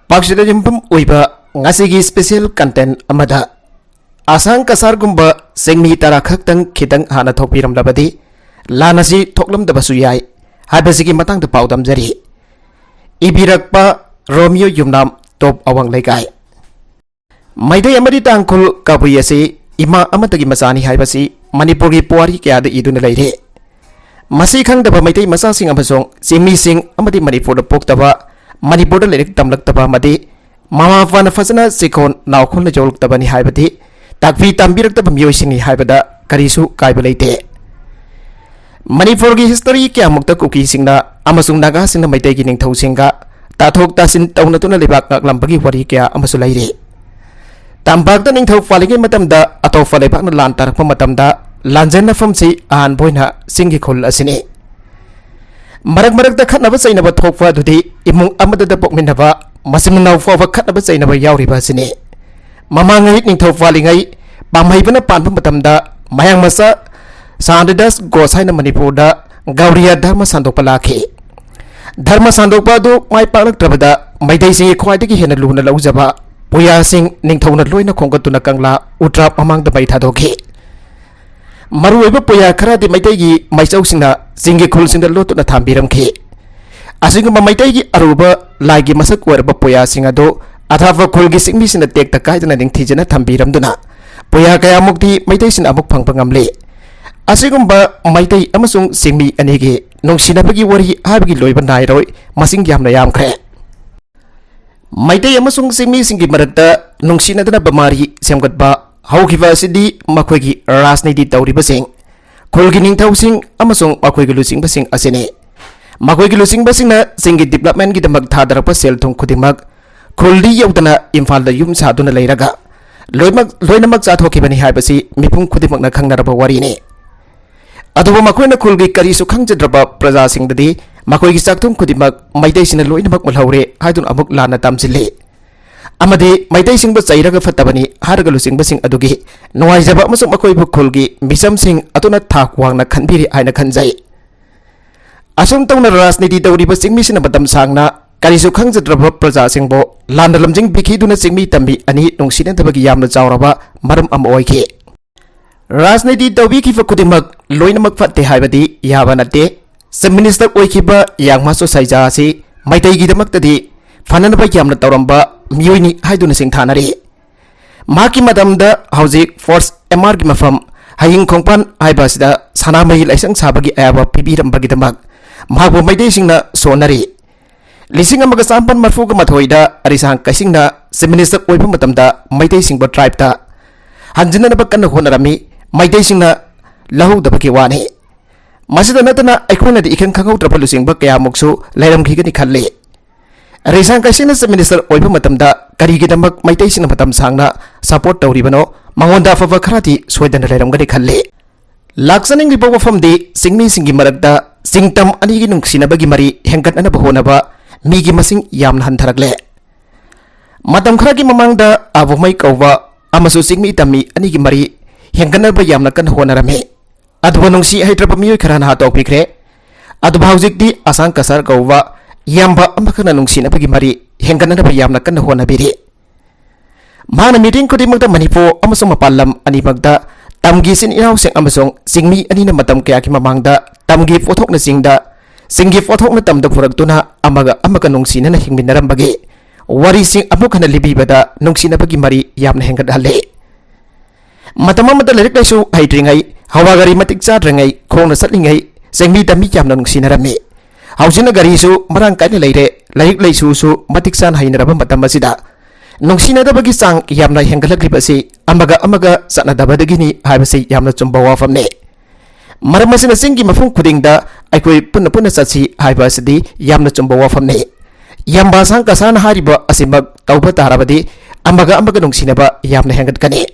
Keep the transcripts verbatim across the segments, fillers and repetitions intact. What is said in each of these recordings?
ꯄꯥꯛꯁꯤꯗ ꯌꯨꯝꯐꯝ ꯑꯣꯏꯕ ꯉꯁꯤꯒꯤ special content ꯑꯃꯗ ꯑꯁꯥꯡ ꯀꯁꯥꯔꯒꯨꯝꯕ ꯆꯤꯡꯃꯤ ꯇꯔꯥ ꯈꯛꯇꯪ ꯈꯤꯇꯪ ꯍꯥꯟꯅ ꯊꯣꯛꯄꯤꯔꯝꯂꯕꯗꯤ ꯂꯥꯟ ꯑꯁꯤ ꯊꯣꯛꯂꯝꯗꯕꯁꯨ ꯌꯥꯏ ꯍꯥꯏꯕꯁꯤꯒꯤ ꯃꯇꯥꯡꯗ ꯄꯥꯎ ꯗꯝꯖꯔꯤ꯫ ꯏꯕꯤꯔꯛꯄ ꯔꯣꯃꯤꯌꯣ ꯌꯨꯝꯅꯥꯝ, ꯇꯣꯞ ꯑꯋꯥꯡ ꯂꯩꯀꯥꯏ꯫ ꯃꯩꯇꯩ ꯑꯃꯗꯤ ꯇꯥꯡꯈꯨꯜ ꯀꯕꯨꯏ ꯑꯁꯤ ꯏꯃꯥ ꯑꯃꯠꯇꯒꯤ ꯃꯆꯥꯅꯤ ꯍꯥꯏꯕꯁꯤ ꯃꯅꯤꯄꯨꯔꯒꯤ ꯄꯨꯋꯥꯔꯤ ꯀꯌꯥꯗ ꯏꯗꯨꯅ ꯂꯩꯔꯦ꯫ ꯃꯁꯤ ꯈꯪꯗꯕ ꯃꯩꯇꯩ ꯃꯆꯥꯁꯤꯡ ꯑꯃꯁꯨꯡ ꯆꯤꯡꯃꯤꯁꯤꯡ ꯑꯃꯗꯤ ꯃꯅꯤꯄꯨꯔꯗ ꯄꯣꯛꯇꯕ, ꯃꯅꯤꯄꯨꯔꯗ ꯂꯥꯏꯔꯤꯛ ꯇꯝꯂꯛꯇꯕ ꯑꯃꯗꯤ ꯃꯃꯥ ꯃꯄꯥꯅ ꯐꯖꯅ ꯆꯤꯈꯣꯟ ꯅꯥꯎꯈꯣꯟꯅ ꯌꯧꯔꯛꯇꯕꯅꯤ ꯍꯥꯏꯕꯗꯤ ꯇꯥꯛꯄꯤ ꯇꯝꯕꯤꯔꯛꯇꯕ ꯃꯤꯑꯣꯏꯁꯤꯡꯅꯤ ꯍꯥꯏꯕꯗ ꯀꯔꯤꯁꯨ ꯀꯥꯏꯕ ꯂꯩꯇꯦ꯫ ꯃꯅꯤꯄꯨꯔꯒꯤ history ꯀꯌꯥꯃꯨꯛꯇ ꯀꯨꯀꯤꯁꯤꯡꯅ ꯑꯃꯁꯨꯡ ꯅꯥꯒꯥꯁꯤꯡꯅ ꯃꯩꯇꯩꯒꯤ ꯅꯤꯡꯊꯧꯁꯤꯡꯒ ꯇꯥꯊꯣꯛ ꯇꯥꯁꯤꯟ ꯇꯧꯅꯗꯨꯅ ꯂꯩꯕꯥꯛ ꯉꯥꯛꯂꯝꯕꯒꯤ ꯋꯥꯔꯤ ꯀꯌꯥ ꯑꯃꯁꯨ ꯂꯩꯔꯤ꯫ ꯇꯝꯄꯥꯛꯇ ꯅꯤꯡꯊꯧ ꯄꯥꯜꯂꯤꯉꯩ ꯃꯇꯝꯗ ꯑꯇꯣꯞꯄ ꯂꯩꯕꯥꯛꯅ ꯂꯥꯟ ꯇꯥꯔꯛꯄ ꯃꯇꯝꯗ ꯂꯥꯟꯖꯦꯟꯅꯐꯝꯁꯤ ꯑꯍꯥꯟꯕ ꯑꯣꯏꯅ ꯆꯤꯡꯒꯤ ꯈꯨꯜ ꯑꯁꯤꯅꯤ꯫ ꯃꯔꯛ ꯃꯔꯛꯇ ꯈꯠꯅꯕ ꯆꯩꯅꯕ ꯊꯣꯛꯄ ꯑꯗꯨꯗꯤ ꯏꯃꯨꯡ ꯑꯃꯗꯇ ꯄꯣꯛꯃꯤꯟꯅꯕ ꯃꯆꯤꯟ ꯃꯅꯥꯎ ꯐꯥꯎꯕ ꯈꯠꯅꯕ ꯆꯩꯅꯕ ꯌꯥꯎꯔꯤꯕ ꯑꯁꯤꯅꯤ꯫ ꯃꯃꯥꯡꯉꯩ ꯅꯤꯡꯊꯧ ꯄꯥꯜꯂꯤꯉꯩ ꯄꯥꯝꯍꯩꯕꯅ ꯄꯥꯟꯕ ꯃꯇꯝꯗ ꯃꯌꯥꯡ ꯃꯆꯥ ꯁꯥꯟꯗꯤꯗꯥꯁ ꯒꯣꯁ ꯍꯥꯏꯅ ꯃꯅꯤꯄꯨꯔꯗ ꯒꯧꯔꯤꯌꯥ ꯙꯔꯃ ꯁꯟꯗꯣꯛꯄ ꯂꯥꯛꯈꯤ꯫ ꯙꯔꯃ ꯁꯟꯗꯣꯛꯄ ꯑꯗꯨ ꯃꯥꯏ ꯄꯥꯛꯂꯛꯇ꯭ꯔꯕꯗ ꯃꯩꯇꯩꯁꯤꯡꯒꯤ ꯈ꯭ꯋꯥꯏꯗꯒꯤ ꯍꯦꯟꯅ ꯂꯨꯅ ꯂꯧꯖꯕ ꯄꯨꯌꯥꯁꯤꯡ ꯅꯤꯡꯊꯧꯅ ꯂꯣꯏꯅ ꯈꯣꯝꯒꯠꯇꯨꯅ ꯀꯪꯂꯥ ꯎꯇ꯭ꯔꯥꯞ ꯃꯃꯥꯡꯗ ꯃꯩ ꯊꯥꯗꯣꯛꯈꯤ꯫ ꯃꯔꯨꯑꯣꯏꯕ ꯄꯨꯌꯥ ꯈꯔꯗꯤ ꯃꯩꯇꯩꯒꯤ ꯃꯩꯆꯧꯁꯤꯡꯅ ꯆꯤꯡꯒꯤ ꯈꯨꯜꯁꯤꯡꯗ ꯂꯣꯠꯇꯨꯅ ꯊꯝꯕꯤꯔꯝꯈꯤ꯫ ꯑꯁꯤꯒꯨꯝꯕ ꯃꯩꯇꯩꯒꯤ ꯑꯔꯨꯕ ꯂꯥꯏꯒꯤ ꯃꯁꯛ ꯑꯣꯏꯔꯕ ꯄꯨꯌꯥꯁꯤꯡ ꯑꯗꯨ ꯑꯊꯥꯞꯄ ꯈꯨꯜꯒꯤ ꯆꯤꯡꯃꯤꯁꯤꯡꯅ ꯇꯦꯛꯇ ꯀꯥꯏꯗꯅ ꯅꯤꯡꯊꯤꯖꯅ ꯊꯝꯕꯤꯔꯝꯗꯨꯅ ꯄꯨꯌꯥ ꯀꯌꯥꯃꯨꯛꯇꯤ ꯃꯩꯇꯩꯁꯤꯡꯅ ꯑꯃꯨꯛ ꯐꯪꯕ ꯉꯝꯂꯤ꯫ ꯑꯁꯤꯒꯨꯝꯕ ꯃꯩꯇꯩ ꯑꯃꯁꯨꯡ ꯆꯤꯡꯃꯤ ꯑꯅꯤꯒꯤ ꯅꯨꯡꯁꯤꯅꯕꯒꯤ ꯋꯥꯔꯤ ꯍꯥꯏꯕꯒꯤ ꯂꯣꯏꯕ ꯅꯥꯏꯔꯣꯏ, ꯃꯁꯤꯡ ꯌꯥꯝꯅ ꯌꯥꯝꯈ꯭ꯔꯦ꯫ ꯃꯩꯇꯩ ꯑꯃꯁꯨꯡ ꯆꯤꯡꯃꯤꯁꯤꯡꯒꯤ ꯃꯔꯛꯇ ꯅꯨꯡꯁꯤꯅꯗꯅꯕ ꯃꯔꯤ ꯁꯦꯝꯒꯠꯄ ꯍꯧꯈꯤꯕ ꯑꯁꯤꯗꯤ ꯃꯈꯣꯏꯒꯤ ꯔꯥꯖꯅꯤꯇꯤ ꯇꯧꯔꯤꯕꯁꯤꯡ, ꯈꯨꯜꯒꯤ ꯅꯤꯡꯊꯧꯁꯤꯡ ꯑꯃꯁꯨꯡ ꯃꯈꯣꯏꯒꯤ ꯂꯨꯆꯤꯡꯕꯁꯤꯡ ꯑꯁꯤꯅꯤ꯫ ꯃꯈꯣꯏꯒꯤ ꯂꯨꯆꯤꯡꯕꯁꯤꯡꯅ ꯆꯤꯡꯒꯤ developmentꯒꯤꯗꯃꯛ ꯊꯥꯗꯔꯛꯄ ꯁꯦꯜ ꯊꯨꯝ ꯈꯨꯗꯤꯡꯃꯛ ꯈꯨꯜꯗꯤ ꯌꯧꯗꯅ ꯏꯝꯐꯥꯜꯗ ꯌꯨꯝ ꯁꯥꯗꯨꯅ ꯂꯩꯔꯒ ꯂꯣꯏꯅꯃꯛ, ꯂꯣꯏꯅꯃꯛ ꯆꯥꯊꯣꯛꯈꯤꯕꯅꯤ ꯍꯥꯏꯕꯁꯤ ꯃꯤꯄꯨꯝ ꯈꯨꯗꯤꯡꯃꯛꯅ ꯈꯪꯅꯔꯕ ꯋꯥꯔꯤꯅꯤ꯫ ꯑꯗꯨꯕꯨ ꯃꯈꯣꯏꯅ ꯈꯨꯜꯒꯤ ꯀꯔꯤꯁꯨ ꯈꯪꯖꯗ꯭ꯔꯕ ꯄ꯭ꯔꯖꯥꯁꯤꯡꯗꯗꯤ ꯃꯈꯣꯏꯒꯤ ꯆꯥꯛꯊꯨꯝ ꯈꯨꯗꯤꯡꯃꯛ ꯃꯩꯇꯩꯁꯤꯡꯅ ꯂꯣꯏꯅꯃꯛ ꯃꯨꯜꯍꯧꯔꯦ ꯍꯥꯏꯗꯨꯅ ꯑꯃꯨꯛ ꯂꯥꯟꯅ ꯇꯝꯁꯤꯜꯂꯤ꯫ ꯑꯃꯗꯤ ꯃꯩꯇꯩꯁꯤꯡꯕꯨ ꯆꯩꯔꯒ ꯐꯠꯇꯕꯅꯤ ꯍꯥꯏꯔꯒ ꯂꯨꯆꯤꯡꯕꯁꯤꯡ ꯑꯗꯨꯒꯤ ꯅꯨꯡꯉꯥꯏꯖꯕ ꯑꯃꯁꯨꯡ ꯃꯈꯣꯏꯕꯨ ꯈꯨꯜꯒꯤ ꯃꯤꯆꯝꯁꯤꯡ ꯑꯗꯨꯅ ꯊꯥꯛ ꯋꯥꯡꯅ ꯈꯟꯕꯤꯔꯤ ꯍꯥꯏꯅ ꯈꯟꯖꯩ꯫ ꯑꯁꯨꯝ ꯇꯧꯅ ꯔꯥꯖꯅꯤꯇꯤ ꯇꯧꯔꯤꯕ ꯆꯤꯡꯃꯤꯁꯤꯡꯅ ꯃꯇꯝ ꯁꯥꯡꯅ ꯀꯔꯤꯁꯨ ꯈꯪꯖꯗ꯭ꯔꯕ ꯄ꯭ꯔꯖꯥꯁꯤꯡꯕꯨ ꯂꯥꯟꯗ ꯂꯝꯖꯤꯡꯕꯤꯈꯤꯗꯨꯅ ꯆꯤꯡꯃꯤ ꯇꯝꯃꯤ ꯑꯅꯤ ꯅꯨꯡꯁꯤꯅꯗꯕꯒꯤ ꯌꯥꯝꯅ ꯆꯥꯎꯔꯕ ꯃꯔꯝ ꯑꯃ ꯑꯣꯏꯈꯤ꯫ ꯔꯥꯖꯅꯤꯇꯤ ꯇꯧꯕꯤꯈꯤꯕ ꯈꯨꯗꯤꯡꯃꯛ ꯂꯣꯏꯅꯃꯛ ꯐꯠꯇꯦ ꯍꯥꯏꯕꯗꯤ ꯌꯥꯕ ꯅꯠꯇꯦ꯫ ꯆꯤꯐ ꯃꯤꯅꯤꯁꯇꯔ ꯑꯣꯏꯈꯤꯕ ꯌꯥꯡꯃꯥꯁꯣ ꯁꯥꯏꯖꯥ ꯑꯁꯤ ꯃꯩꯇꯩꯒꯤꯗꯃꯛꯇꯗꯤ ꯐꯅꯅꯕ ꯌꯥꯝꯅ ꯇꯧꯔꯝꯕ ꯃꯤꯑꯣꯏꯅꯤ ꯍꯥꯏꯗꯨꯅ ꯁꯤꯡꯊꯥꯅꯔꯤ꯫ ꯃꯍꯥꯛꯀꯤ ꯃꯇꯝꯗ ꯍꯧꯖꯤꯛ ꯐꯣꯔꯁ ꯑꯦꯝ ꯑꯥꯔꯒꯤ ꯃꯐꯝ ꯍꯌꯤꯡ ꯈꯣꯡꯄꯥꯟ ꯍꯥꯏꯕ ꯑꯁꯤꯗ ꯁꯅꯥꯃꯍꯤ ꯂꯥꯏꯁꯪ ꯁꯥꯕꯒꯤ ꯑꯌꯥꯕ ꯄꯤꯕꯤꯔꯝꯕꯒꯤꯗꯃꯛ ꯃꯍꯥꯛꯄꯨ ꯃꯩꯇꯩꯁꯤꯡꯅ ꯁꯣꯟꯅꯔꯤ꯫ ꯂꯤꯁꯤꯡ ꯑꯃꯒ ꯆꯥꯃꯥꯄꯟ ꯃꯔꯤꯐꯨꯒ ꯃꯥꯊꯣꯏꯗ ꯑꯔꯤꯁꯥꯡ ꯀꯩꯁꯤꯡꯅ ꯆꯤꯐ ꯃꯤꯅꯤꯁꯇꯔ ꯑꯣꯏꯕ ꯃꯇꯝꯗ ꯃꯩꯇꯩꯁꯤꯡꯕꯨ ꯇ꯭ꯔꯥꯏꯕꯇ ꯍꯟꯖꯤꯟꯅꯅꯕ ꯀꯟꯅ ꯍꯣꯠꯅꯔꯝꯃꯤ꯫ ꯃꯩꯇꯩꯁꯤꯡꯅ ꯂꯧꯍꯧꯗꯕꯒꯤ ꯋꯥꯅꯤ꯫ ꯃꯁꯤꯗ ꯅꯠꯇꯅ ꯑꯩꯈꯣꯏꯅꯗꯤ ꯏꯈꯪ ꯈꯪꯍꯧꯗ꯭ꯔꯕ ꯂꯨꯆꯤꯡꯕ ꯀꯌꯥꯃꯨꯛꯁꯨ ꯂꯩꯔꯝꯈꯤꯒꯅꯤ ꯈꯜꯂꯤ꯫ ꯑꯔꯤꯁꯥꯡ ꯀꯩꯁꯤꯡꯅ ꯆꯤꯐ ꯃꯤꯅꯤꯁꯇꯔ ꯑꯣꯏꯕ ꯃꯇꯝꯗ ꯀꯔꯤꯒꯤꯗꯃꯛ ꯃꯩꯇꯩꯁꯤꯡꯅ ꯃꯇꯝ ꯁꯥꯡꯅ ꯁꯄꯣꯔꯠ ꯇꯧꯔꯤꯕꯅꯣ? ꯃꯉꯣꯟꯗ ꯑꯐꯕ ꯈꯔꯗꯤ ꯁꯣꯏꯗꯅ ꯂꯩꯔꯝꯒꯅꯤ ꯈꯜꯂꯤ꯫ ꯂꯥꯛꯆꯅꯤꯡꯂꯤꯕ ꯋꯥꯐꯝꯗꯤ ꯆꯤꯡꯃꯤꯁꯤꯡꯒꯤ ꯃꯔꯛꯇ ꯆꯤꯡꯇꯝ ꯑꯅꯤꯒꯤ ꯅꯨꯡꯁꯤꯅꯕꯒꯤ ꯃꯔꯤ ꯍꯦꯟꯒꯠꯅꯅꯕ ꯍꯣꯠꯅꯕ ꯃꯤꯒꯤ ꯃꯁꯤꯡ ꯌꯥꯝꯅ ꯍꯟꯊꯔꯛꯂꯦ꯫ ꯃꯇꯝ ꯈꯔꯒꯤ ꯃꯃꯥꯡꯗ ꯑꯕꯨꯃꯩ ꯀꯧꯕ ꯑꯃꯁꯨꯡ ꯆꯤꯡꯃꯤ ꯇꯝꯃꯤ ꯑꯅꯤꯒꯤ ꯃꯔꯤ ꯍꯦꯟꯒꯠꯅꯕ ꯌꯥꯝꯅ ꯀꯟꯅ ꯍꯣꯠꯅꯔꯝꯃꯤ꯫ ꯑꯗꯨꯕꯨ ꯅꯨꯡꯁꯤ ꯍꯩꯇ꯭ꯔꯕ ꯃꯤꯑꯣꯏ ꯈꯔꯅ ꯍꯥꯠꯇꯣꯛꯄꯤꯈ꯭ꯔꯦ꯫ ꯑꯗꯨꯕꯨ ꯍꯧꯖꯤꯛꯇꯤ ꯑꯁꯥꯡ ꯀꯁꯥꯔ ꯀꯧꯕ ꯏꯌꯥꯝꯕ ꯑꯃꯈꯛꯅ ꯅꯨꯡꯁꯤꯅꯕꯒꯤ ꯃꯔꯤ ꯍꯦꯟꯒꯠꯅꯅꯕ ꯌꯥꯝꯅ ꯀꯟꯅ ꯍꯣꯠꯅꯕꯤꯔꯤ꯫ ꯃꯍꯥꯛꯅ ꯃꯤꯇꯤꯡ ꯈꯨꯗꯤꯡꯃꯛꯇ ꯃꯅꯤꯄꯨꯔ ꯑꯃꯁꯨꯡ ꯃꯄꯥꯟ ꯂꯝ ꯑꯅꯤꯃꯛꯇ ꯇꯝꯒꯤ ꯏꯆꯤꯟ ꯏꯅꯥꯎꯁꯤꯡ ꯑꯃꯁꯨꯡ ꯆꯤꯡꯃꯤ ꯑꯅꯤꯅ ꯃꯇꯝ ꯀꯌꯥꯒꯤ ꯃꯃꯥꯡꯗ ꯇꯝꯒꯤ ꯄꯣꯠꯊꯣꯛꯅꯆꯤꯡꯗ ꯆꯤꯡꯒꯤ ꯄꯣꯠꯊꯣꯛꯅ ꯇꯝꯗ ꯄꯨꯔꯛꯇꯨꯅ ꯑꯃꯒ ꯑꯃꯒ ꯅꯨꯡꯁꯤꯅꯅ ꯍꯤꯡꯃꯤꯟꯅꯔꯝꯕꯒꯤ ꯋꯥꯔꯤꯁꯤꯡ ꯑꯃꯨꯛ ꯍꯟꯅ ꯂꯤꯕꯤꯕꯗ ꯅꯨꯡꯁꯤꯅꯕꯒꯤ ꯃꯔꯤ ꯌꯥꯝꯅ ꯍꯦꯟꯒꯠꯍꯜꯂꯤ꯫ ꯃꯇꯝ ꯑꯃꯗ ꯂꯥꯏꯔꯤꯛ ꯂꯥꯏꯁꯨ ꯍꯩꯇ꯭ꯔꯤꯉꯩ, ꯍꯋꯥ ꯒꯥꯔꯤ ꯃꯇꯤꯛ ꯆꯥꯗ꯭ꯔꯤꯉꯩ, ꯈꯣꯡꯅ ꯆꯠꯂꯤꯉꯩ ꯆꯤꯡꯃꯤ ꯇꯝꯃꯤ ꯌꯥꯝꯅ ꯅꯨꯡꯁꯤꯅꯔꯝꯃꯤ꯫ ꯍꯧꯖꯤꯛꯅ ꯒꯥꯔꯤꯁꯨ ꯃꯔꯥꯡ ꯀꯥꯏꯅ ꯂꯩꯔꯦ, ꯂꯥꯏꯔꯤꯛ ꯂꯥꯏꯁꯨꯁꯨ ꯃꯇꯤꯛ ꯆꯥꯅ ꯍꯩꯅꯔꯕ ꯃꯇꯝ ꯑꯁꯤꯗ ꯅꯨꯡꯁꯤꯅꯗꯕꯒꯤ ꯆꯥꯡ ꯌꯥꯝꯅ ꯍꯦꯟꯒꯠꯂꯛꯂꯤꯕ ꯑꯁꯤ ꯑꯃꯒ ꯑꯃꯒ ꯆꯠꯅꯗꯕꯗꯒꯤꯅꯤ ꯍꯥꯏꯕꯁꯤ ꯌꯥꯝꯅ ꯆꯨꯝꯕ ꯋꯥꯐꯝꯅꯤ꯫ ꯃꯔꯝ ꯑꯁꯤꯅ ꯆꯤꯡꯒꯤ ꯃꯐꯝ ꯈꯨꯗꯤꯡꯗ ꯑꯩꯈꯣꯏ ꯄꯨꯟꯅ ꯄꯨꯟꯅ ꯆꯠꯁꯤ ꯍꯥꯏꯕ ꯑꯁꯤꯗꯤ ꯌꯥꯝꯅ ꯆꯨꯝꯕ ꯋꯥꯐꯝꯅꯤ꯫ ꯏꯌꯥꯝꯕ ꯑꯁꯥꯡ ꯀꯁꯥꯔꯅ ꯍꯥꯏꯔꯤꯕ ꯑꯁꯤꯃꯛ ꯇꯧꯕ ꯇꯥꯔꯕꯗꯤ ꯑꯃꯒ ꯑꯃꯒ ꯅꯨꯡꯁꯤꯅꯕ ꯌꯥꯝꯅ ꯍꯦꯟꯒꯠꯀꯅꯤ꯫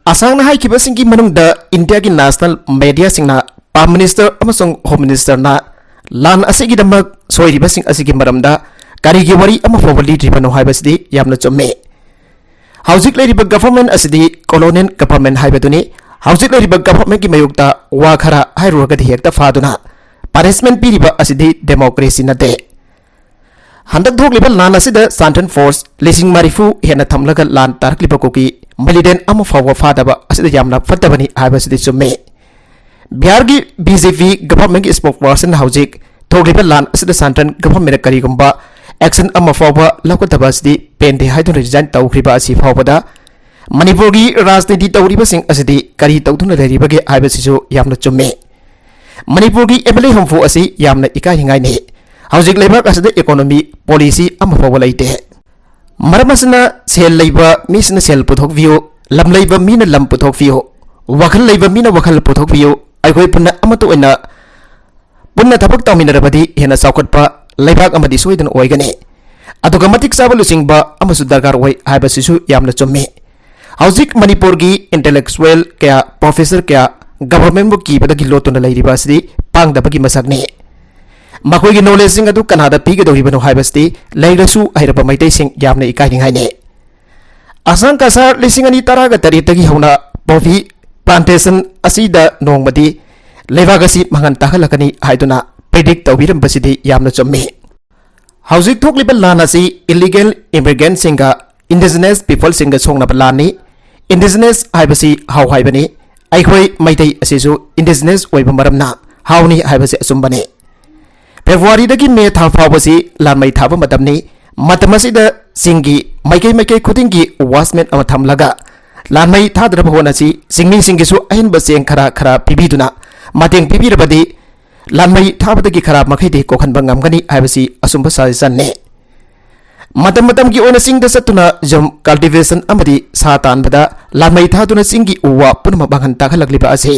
ꯑꯁꯥꯡꯅ ꯍꯥꯏꯈꯤꯕꯁꯤꯡꯒꯤ ꯃꯅꯨꯡꯗ ꯏꯟꯗꯤꯌꯥꯒꯤ ꯅꯦꯁꯅꯦꯜ ꯃꯦꯗꯤꯌꯥꯁꯤꯡꯅ ꯄ꯭ꯔꯥꯏꯝ ꯃꯤꯅꯤꯁꯇꯔ ꯑꯃꯁꯨꯡ ꯍꯣꯝ ꯃꯤꯅꯤꯁꯇꯔꯅ ꯂꯥꯟ ꯑꯁꯤꯒꯤꯗꯃꯛ ꯁꯣꯏꯔꯤꯕꯁꯤꯡ ꯑꯁꯤꯒꯤ ꯃꯔꯝꯗ ꯀꯔꯤꯒꯤ ꯋꯥꯔꯤ ꯑꯃ ꯐꯥꯎꯕ ꯂꯤꯗ꯭ꯔꯤꯕꯅꯣ ꯍꯥꯏꯕꯁꯤꯗꯤ ꯌꯥꯝꯅ ꯆꯨꯝꯃꯤ꯫ ꯍꯧꯖꯤꯛ ꯂꯩꯔꯤꯕ ꯒꯚꯔꯟꯃꯦꯟꯠ ꯑꯁꯤꯗꯤ ꯀꯣꯂꯣꯅꯤꯌꯦꯜ ꯒꯚꯔꯟꯃꯦꯟꯠ ꯍꯥꯏꯕꯗꯨꯅꯤ꯫ ꯍꯧꯖꯤꯛ ꯂꯩꯔꯤꯕ ꯒꯚꯔꯟꯃꯦꯟꯠꯀꯤ ꯃꯥꯌꯣꯛꯇ ꯋꯥ ꯈꯔ ꯍꯥꯏꯔꯨꯔꯒꯗꯤ ꯍꯦꯛꯇ ꯐꯥꯗꯨꯅ ꯄꯅꯤꯁꯃꯦꯟꯠ ꯄꯤꯔꯤꯕ ꯑꯁꯤꯗꯤ ꯗꯦꯃꯣꯀ꯭ꯔꯦꯁꯤ ꯅꯠꯇꯦ꯫ ꯍꯟꯗꯛ ꯊꯣꯛꯂꯤꯕ ꯂꯥꯟ ꯑꯁꯤꯗ ꯆꯥꯟꯗ꯭ꯔꯟ ꯐꯣꯔꯁ ꯂꯤꯁꯤꯡ ꯃꯔꯤꯐꯨ ꯍꯦꯟꯅ ꯊꯝꯂꯒ ꯂꯥꯟ ꯇꯥꯔꯛꯂꯤꯕ ꯀꯨꯀꯤ ꯃꯤꯂꯤꯇꯦꯟ ꯑꯃ ꯐꯥꯎꯕ ꯐꯥꯗꯕ ꯑꯁꯤꯗ ꯌꯥꯝꯅ ꯐꯠꯇꯕꯅꯤ ꯍꯥꯏꯕꯁꯤꯗꯤ ꯆꯨꯝꯃꯤ꯫ ꯕꯤꯍꯥꯔꯒꯤ ꯕꯤ ꯖꯦ ꯄꯤ ꯒꯚꯔꯟꯃꯦꯟꯠꯀꯤ ꯁ꯭ꯄꯣꯛꯁꯄꯔꯁꯟꯅ ꯍꯧꯖꯤꯛ ꯊꯣꯛꯂꯤꯕ ꯂꯥꯟ ꯑꯁꯤꯗ ꯁꯦꯟꯇ꯭ꯔꯦꯜ ꯒꯚꯔꯟꯃꯦꯟꯠꯅ ꯀꯔꯤꯒꯨꯝꯕ ꯑꯦꯛꯁꯟ ꯑꯃ ꯐꯥꯎꯕ ꯂꯧꯈꯠꯇꯕ ꯑꯁꯤꯗꯤ ꯄꯦꯟꯗꯦ ꯍꯥꯏꯗꯨꯅ ꯔꯤꯖꯥꯏꯟ ꯇꯧꯈ꯭ꯔꯤꯕ ꯑꯁꯤ ꯐꯥꯎꯕꯗ ꯃꯅꯤꯄꯨꯔꯒꯤ ꯔꯥꯖꯅꯤꯇꯤ ꯇꯧꯔꯤꯕꯁꯤꯡ ꯑꯁꯤꯗꯤ ꯀꯔꯤ ꯇꯧꯗꯨꯅ ꯂꯩꯔꯤꯕꯒꯦ ꯍꯥꯏꯕꯁꯤꯁꯨ ꯌꯥꯝꯅ ꯆꯨꯝꯃꯤ꯫ ꯃꯅꯤꯄꯨꯔꯒꯤ ꯑꯦꯝ ꯑꯦꯜ ꯑꯦ ꯍꯨꯝꯐꯨ ꯑꯁꯤ ꯌꯥꯝꯅ ꯏꯀꯥꯏꯅꯤꯡꯉꯥꯏꯅꯤ꯫ ꯍꯧꯖꯤꯛ ꯂꯩꯕꯥꯛ ꯑꯁꯤꯗ ꯏꯀꯣꯅꯣꯃꯤ ꯄꯣꯂꯤꯁꯤ ꯑꯃ ꯐꯥꯎꯕ ꯂꯩꯇꯦ꯫ ꯃꯔꯝ ꯑꯁꯤꯅ ꯁꯦꯜ ꯂꯩꯕ ꯃꯤꯁꯤꯅ ꯁꯦꯜ ꯄꯨꯊꯣꯛꯄꯤꯌꯨ, ꯂꯝ ꯂꯩꯕ ꯃꯤꯅ ꯂꯝ ꯄꯨꯊꯣꯛꯄꯤꯌꯨ, ꯋꯥꯈꯜ ꯂꯩꯕ ꯃꯤꯅ ꯋꯥꯈꯜ ꯄꯨꯊꯣꯛꯄꯤꯌꯨ, ꯑꯩꯈꯣꯏ ꯄꯨꯟꯅ ꯑꯃꯠꯇ ꯑꯣꯏꯅ ꯄꯨꯟꯅ ꯊꯕꯛ ꯇꯧꯃꯤꯟꯅꯔꯕꯗꯤ ꯍꯦꯟꯅ ꯆꯥꯎꯈꯠꯄ ꯂꯩꯕꯥꯛ ꯑꯃꯗꯤ ꯁꯣꯏꯗꯅ ꯑꯣꯏꯒꯅꯤ꯫ ꯑꯗꯨꯒ ꯃꯇꯤꯛ ꯆꯥꯕ ꯂꯨꯆꯤꯡꯕ ꯑꯃꯁꯨ ꯗꯔꯀꯥꯔ ꯑꯣꯏ ꯍꯥꯏꯕꯁꯤꯁꯨ ꯌꯥꯝꯅ ꯆꯨꯝꯃꯤ꯫ ꯍꯧꯖꯤꯛ ꯃꯅꯤꯄꯨꯔꯒꯤ ꯏꯟꯇꯦꯂꯦꯛꯆꯨꯋꯦꯜ ꯀꯌꯥ, ꯄ꯭ꯔꯣꯐꯦꯁꯔ ꯀꯌꯥ ꯒꯚꯔꯟꯃꯦꯟꯠꯕꯨ ꯀꯤꯕꯗꯒꯤ ꯂꯣꯠꯇꯨꯅ ꯂꯩꯔꯤꯕ ꯑꯁꯤꯗꯤ ꯄꯥꯡꯗꯕꯒꯤ ꯃꯁꯛꯅꯤ꯫ ꯃꯈꯣꯏꯒꯤ ꯅꯣꯂꯦꯖꯁꯤꯡ ꯑꯗꯨ ꯀꯅꯥꯗ ꯄꯤꯒꯗꯧꯔꯤꯕꯅꯣ ꯍꯥꯏꯕꯁꯤꯗꯤ ꯂꯩꯔꯁꯨ ꯍꯩꯔꯕ ꯃꯩꯇꯩꯁꯤꯡ ꯌꯥꯝꯅ ꯏꯀꯥꯏꯅꯤꯡꯉꯥꯏꯅꯤ꯫ ꯑꯁꯥꯡ ꯀꯁꯥꯔ ꯂꯤꯁꯤꯡ ꯑꯅꯤ ꯇꯔꯥꯒ ꯇꯔꯦꯠꯇꯒꯤ ꯍꯧꯅ ꯄꯣꯄꯤ ꯄ꯭ꯂꯥꯟꯇꯦꯁꯟ ꯑꯁꯤꯗ ꯅꯣꯡꯃꯗꯤ ꯂꯩꯕꯥꯛ ꯑꯁꯤ ꯃꯉꯥꯟ ꯇꯥꯍꯜꯂꯛꯀꯅꯤ ꯍꯥꯏꯗꯨꯅ ꯄ꯭ꯔꯤꯗꯤꯛ ꯇꯧꯕꯤꯔꯝꯕꯁꯤꯗꯤ ꯌꯥꯝꯅ ꯆꯨꯝꯃꯤ꯫ ꯍꯧꯖꯤꯛ ꯊꯣꯛꯂꯤꯕ ꯂꯥꯟ ꯑꯁꯤ ꯏꯂꯤꯒꯦꯜ ꯏꯃꯤꯒ꯭ꯔꯦꯟꯠꯁꯤꯡꯒ ꯏꯟꯗꯤꯖꯤꯅꯁ ꯄꯤꯄꯜꯁꯤꯡꯒ ꯁꯣꯛꯅꯕ ꯂꯥꯟꯅꯤ꯫ ꯏꯟꯗꯤꯖꯤꯅꯁ ꯍꯥꯏꯕꯁꯤ ꯍꯥꯎ ꯍꯥꯏꯕꯅꯤ꯫ ꯑꯩꯈꯣꯏ ꯃꯩꯇꯩ ꯑꯁꯤꯁꯨ ꯏꯟꯗꯤꯖꯤꯅꯁ ꯑꯣꯏꯕ ꯃꯔꯝꯅ ꯍꯥꯎꯅꯤ ꯍꯥꯏꯕꯁꯤ ꯑꯆꯨꯝꯕꯅꯤ꯫ ꯐꯦꯕ꯭ꯔꯨꯋꯥꯔꯤꯗꯒꯤ ꯃꯦ ꯊꯥ ꯐꯥꯎꯕꯁꯤ ꯂꯥꯟꯃꯩ ꯊꯥꯕ ꯃꯇꯝꯅꯤ꯫ ꯃꯇꯝ ꯑꯁꯤꯗ ꯆꯤꯡꯒꯤ ꯃꯥꯏꯀꯩ ꯃꯥꯏꯀꯩ ꯈꯨꯗꯤꯡꯒꯤ ꯋꯥꯆꯃꯦꯟ ꯑꯃ ꯊꯝꯂꯒ ꯂꯥꯟꯃꯩ ꯊꯥꯗꯅꯕ ꯍꯣꯠꯅꯁꯤ꯫ ꯆꯤꯡꯃꯤꯁꯤꯡꯒꯤꯁꯨ ꯑꯍꯦꯟꯕ ꯆꯦꯡ ꯈꯔ ꯈꯔ ꯄꯤꯕꯤꯗꯨꯅ ꯃꯇꯦꯡ ꯄꯤꯕꯤꯔꯕꯗꯤ ꯂꯥꯟꯃꯩ ꯊꯥꯕꯗꯒꯤ ꯈꯔ ꯃꯈꯩꯗꯤ ꯀꯣꯛꯍꯟꯕ ꯉꯝꯒꯅꯤ ꯍꯥꯏꯕꯁꯤ ꯑꯆꯨꯝꯕ ꯁꯖꯦꯁꯟꯅꯤ꯫ ꯃꯇꯝ ꯃꯇꯝꯒꯤ ꯑꯣꯏꯅ ꯆꯤꯡꯗ ꯆꯠꯇꯨꯅ ꯌꯨꯝ ꯀꯜꯇꯤꯚꯦꯁꯟ ꯑꯃꯗꯤ ꯁꯥ ꯇꯥꯟꯕꯗ ꯂꯥꯟꯃꯩ ꯊꯥꯗꯨꯅ ꯆꯤꯡꯒꯤ ꯎ ꯋꯥ ꯄꯨꯝꯅꯃꯛ ꯃꯥꯡꯍꯟ ꯇꯥꯛꯍꯜꯂꯛꯂꯤꯕ ꯑꯁꯤ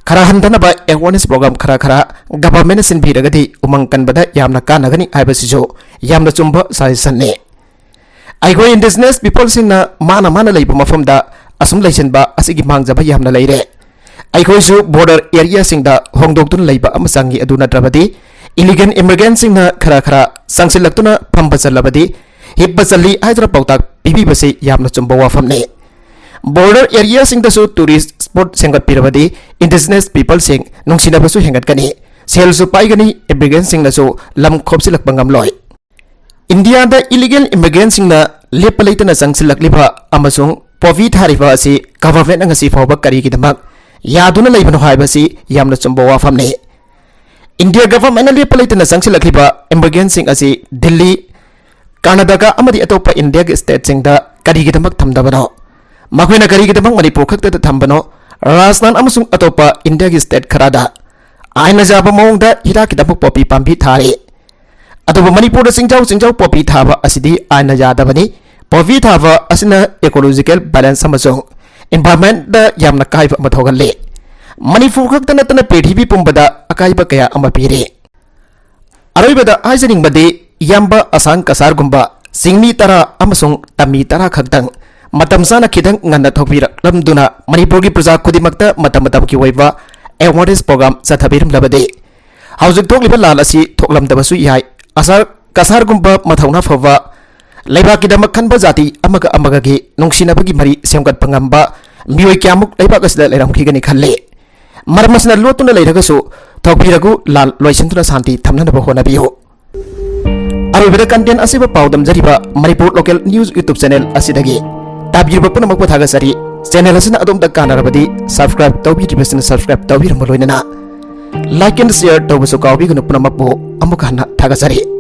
ꯈꯔ ꯍꯟꯊꯅꯕ ꯑꯦꯋꯥꯔꯅꯦꯁ ꯄ꯭ꯔꯣꯒ꯭ꯔꯥꯝ ꯈꯔ ꯈꯔ ꯒꯚꯔꯟꯃꯦꯟꯠꯅ ꯁꯤꯟꯕꯤꯔꯒꯗꯤ ꯎꯃꯪ ꯀꯟꯕꯗ ꯌꯥꯝꯅ ꯀꯥꯟꯅꯒꯅꯤ ꯍꯥꯏꯕꯁꯤꯁꯨ ꯌꯥꯝꯅ ꯆꯨꯝꯕ ꯁꯖꯦꯁꯟꯅꯤ꯫ ꯑꯩꯈꯣꯏ ꯏꯟꯗꯤꯖꯤꯅꯁ ꯄꯤꯄꯜꯁꯤꯡꯅ ꯃꯥꯅ ꯃꯥꯅ ꯂꯩꯕ ꯃꯐꯝꯗ ꯑꯁꯨꯝ ꯂꯩꯁꯤꯟꯕ ꯑꯁꯤꯒꯤ ꯃꯥꯡꯖꯕ ꯌꯥꯝꯅ ꯂꯩꯔꯦ꯫ ꯑꯩꯈꯣꯏꯁꯨ ꯕꯣꯔꯗꯔ ꯑꯦꯔꯤꯌꯥꯁꯤꯡꯗ ꯍꯣꯡꯗꯣꯛꯇꯨꯅ ꯂꯩꯕ ꯑꯃ ꯆꯪꯏ꯫ ꯑꯗꯨ ꯅꯠꯇ꯭ꯔꯕꯗꯤ ꯏꯂꯤꯒꯦꯜ ꯏꯃꯤꯒ꯭ꯔꯦꯟꯠꯁꯤꯡꯅ ꯈꯔ ꯈꯔ ꯆꯪꯁꯤꯜꯂꯛꯇꯨꯅ ꯐꯝꯕ ꯆꯜꯂꯕꯗꯤ ꯍꯤꯞꯄ ꯆꯜꯂꯤ ꯍꯥꯏꯗꯨꯅ ꯄꯥꯎꯇꯥꯛ ꯄꯤꯕꯤꯕꯁꯤ ꯌꯥꯝꯅ ꯆꯨꯝꯕ ꯋꯥꯐꯝꯅꯤ꯫ ꯕꯣꯔꯗꯔ ꯑꯦꯔꯤꯌꯥꯁꯤꯡꯗꯁꯨ ꯇꯨꯔꯤꯁ ꯁ꯭ꯄꯣꯠ ꯁꯦꯝꯒꯠꯄꯤꯔꯕꯗꯤ ꯏꯟꯗꯤꯖꯤꯅꯁ ꯄꯤꯄꯜꯁꯤꯡ ꯅꯨꯡꯁꯤꯅꯕꯁꯨ ꯍꯦꯟꯒꯠꯀꯅꯤ, ꯁꯦꯜꯁꯨ ꯄꯥꯏꯒꯅꯤ, ꯏꯃꯤꯒ꯭ꯔꯦꯟꯠꯁꯤꯡꯅꯁꯨ ꯂꯝ ꯈꯣꯞꯆꯤꯜꯂꯛꯄ ꯉꯝꯂꯣꯏ꯫ ꯏꯟꯗꯤꯌꯥꯗ ꯏꯂꯤꯒꯦꯜ ꯏꯃꯤꯒ꯭ꯔꯦꯟꯁꯤꯡꯅ ꯂꯦꯞꯄ ꯂꯩꯇꯅ ꯆꯪꯁꯤꯜꯂꯛꯂꯤꯕ ꯑꯃꯁꯨꯡ ꯄꯣꯄꯤ ꯊꯥꯔꯤꯕ ꯑꯁꯤ ꯒꯚꯔꯟꯃꯦꯟꯠꯅ ꯉꯁꯤ ꯐꯥꯎꯕ ꯀꯔꯤꯒꯤꯗꯃꯛ ꯌꯥꯗꯨꯅ ꯂꯩꯕꯅꯣ ꯍꯥꯏꯕꯁꯤ ꯌꯥꯝꯅ ꯆꯨꯝꯕ ꯋꯥꯐꯝꯅꯤ꯫ ꯏꯟꯗꯤꯌꯥ ꯒꯚꯔꯟꯃꯦꯟꯠꯅ ꯂꯦꯞꯄ ꯂꯩꯇꯅ ꯆꯪꯁꯤꯜꯂꯛꯂꯤꯕ ꯏꯃꯤꯒ꯭ꯔꯦꯟꯁꯤꯡ ꯑꯁꯤ ꯗꯤꯜꯂꯤ, ꯀꯔꯅꯥꯇꯀꯥ ꯑꯃꯗꯤ ꯑꯇꯣꯞꯄ ꯏꯟꯗꯤꯌꯥꯒꯤ ꯁ꯭ꯇꯦꯠꯁꯤꯡꯗ ꯀꯔꯤꯒꯤꯗꯃꯛ ꯊꯝꯗꯕꯅꯣ? ꯃꯈꯣꯏꯅ ꯀꯔꯤꯒꯤꯗꯃꯛ ꯃꯅꯤꯄꯨꯔ ꯈꯛꯇꯗ ꯊꯝꯕꯅꯣ? ꯔꯥꯖꯁꯊꯥꯟ ꯑꯃꯁꯨꯡ ꯑꯇꯣꯞꯄ ꯏꯟꯗꯤꯌꯥꯒꯤ ꯁ꯭ꯇꯦꯠ ꯈꯔꯗ ꯑꯥꯏꯟꯅ ꯌꯥꯕ ꯃꯑꯣꯡꯗ ꯍꯤꯗꯥꯛꯀꯤꯗꯃꯛ ꯄꯣꯄꯤ ꯄꯥꯝꯕꯤ ꯊꯥꯔꯤ꯫ ꯑꯗꯨꯕꯨ ꯃꯅꯤꯄꯨꯔꯗ ꯆꯤꯡꯖꯥꯎ ꯆꯤꯡꯖꯥꯎ ꯄꯣꯄꯤ ꯊꯥꯕ ꯑꯁꯤꯗꯤ ꯑꯥꯏꯟꯅ ꯌꯥꯗꯕꯅꯤ꯫ ꯄꯣꯄꯤ ꯊꯥꯕ ꯑꯁꯤꯅ ꯏꯀꯣꯂꯣꯖꯤꯀꯦꯜ ꯕꯦꯂꯦꯟꯁ ꯑꯃꯁꯨꯡ ꯏꯟꯚꯥꯏꯔꯟꯃꯦꯟꯠꯇ ꯌꯥꯝꯅ ꯀꯥꯏꯕ ꯑꯃ ꯊꯣꯛꯍꯜꯂꯤ꯫ ꯃꯅꯤꯄꯨꯔ ꯈꯛꯇ ꯅꯠꯇꯅ ꯄ꯭ꯔꯤꯊꯤꯕꯤ ꯄꯨꯝꯕꯗ ꯑꯀꯥꯏꯕ ꯀꯌꯥ ꯑꯃ ꯄꯤꯔꯤ꯫ ꯑꯔꯣꯏꯕꯗ ꯍꯥꯏꯖꯅꯤꯡꯕꯗꯤ, ꯏꯌꯥꯝꯕ ꯑꯁꯥꯡ ꯀꯁꯥꯔꯒꯨꯝꯕ ꯆꯤꯡꯃꯤ ꯇꯔꯥ ꯑꯃꯁꯨꯡ ꯇꯝꯃꯤ ꯇꯔꯥ ꯈꯛꯇꯪ ꯃꯇꯝ ꯆꯥꯅ ꯈꯤꯇꯪ ꯉꯟꯅ ꯊꯣꯛꯄꯤꯔꯛꯂꯝꯗꯨꯅ ꯃꯅꯤꯄꯨꯔꯒꯤ ꯄ꯭ꯔꯖꯥ ꯈꯨꯗꯤꯡꯃꯛꯇ ꯃꯇꯝ ꯃꯇꯝꯒꯤ ꯑꯣꯏꯕ ꯑꯦꯋꯥꯔꯅꯦꯁ ꯄ꯭ꯔꯣꯒ꯭ꯔꯥꯝ ꯆꯠꯊꯕꯤꯔꯝꯂꯕꯗꯤ ꯍꯧꯖꯤꯛ ꯊꯣꯛꯂꯤꯕ ꯂꯥꯟ ꯑꯁꯤ ꯊꯣꯛꯂꯝꯗꯕꯁꯨ ꯌꯥꯏ꯫ ꯑꯁꯥꯔ ꯀꯁꯥꯔꯒꯨꯝꯕ ꯃꯊꯧꯅꯥ ꯐꯕ, ꯂꯩꯕꯥꯛꯀꯤꯗꯃꯛ ꯈꯟꯕ ꯖꯥꯇꯤ ꯑꯃꯒ ꯑꯃꯒꯒꯤ ꯅꯨꯡꯁꯤꯅꯕꯒꯤ ꯃꯔꯤ ꯁꯦꯝꯒꯠꯄ ꯉꯝꯕ ꯃꯤꯑꯣꯏ ꯀꯌꯥꯃꯨꯛ ꯂꯩꯕꯥꯛ ꯑꯁꯤꯗ ꯂꯩꯔꯝꯈꯤꯒꯅꯤ ꯈꯜꯂꯤ꯫ ꯃꯔꯝ ꯑꯁꯤꯅ ꯂꯣꯠꯇꯨꯅ ꯂꯩꯔꯒꯁꯨ ꯊꯣꯛꯄꯤꯔꯒꯨ, ꯂꯥꯟ ꯂꯣꯏꯁꯤꯟꯗꯨꯅ ꯁꯥꯟꯇꯤ ꯊꯝꯅꯅꯕ ꯍꯣꯠꯅꯕꯤꯌꯨ꯫ ꯑꯔꯣꯏꯕꯗ ꯀꯟꯇꯦꯟ ꯑꯁꯤꯕꯨ ꯄꯥꯎꯗꯝꯖꯔꯤꯕ Manipur local news YouTube channel ꯑꯁꯤꯗꯒꯤ ꯇꯥꯕꯤꯔꯤꯕ ꯄꯨꯝꯅꯃꯛꯄꯨ ꯊꯥꯒꯠꯆꯔꯤ꯫ ꯆꯦꯅꯦꯜ ꯑꯁꯤꯅ ꯑꯗꯣꯝꯗ ꯀꯥꯟꯅꯔꯕꯗꯤ ꯁꯕꯁꯀ꯭ꯔꯥꯏꯕ ꯇꯧꯕꯤꯗ꯭ꯔꯤꯕꯁꯤꯡꯅ ꯁꯕꯁꯀ꯭ꯔꯥꯏꯕ ꯇꯧꯕꯤꯔꯝꯕ ꯂꯣꯏꯅꯅ ꯂꯥꯏꯛ ꯑꯦꯟ ꯁꯤꯌꯔ ꯇꯧꯕꯁꯨ ꯀꯥꯎꯕꯤꯒꯅꯨ꯫ ꯄꯨꯝꯅꯃꯛꯄꯨ ꯑꯃꯨꯛ ꯍꯟꯅ ꯊꯥꯒꯠꯆꯔꯤ꯫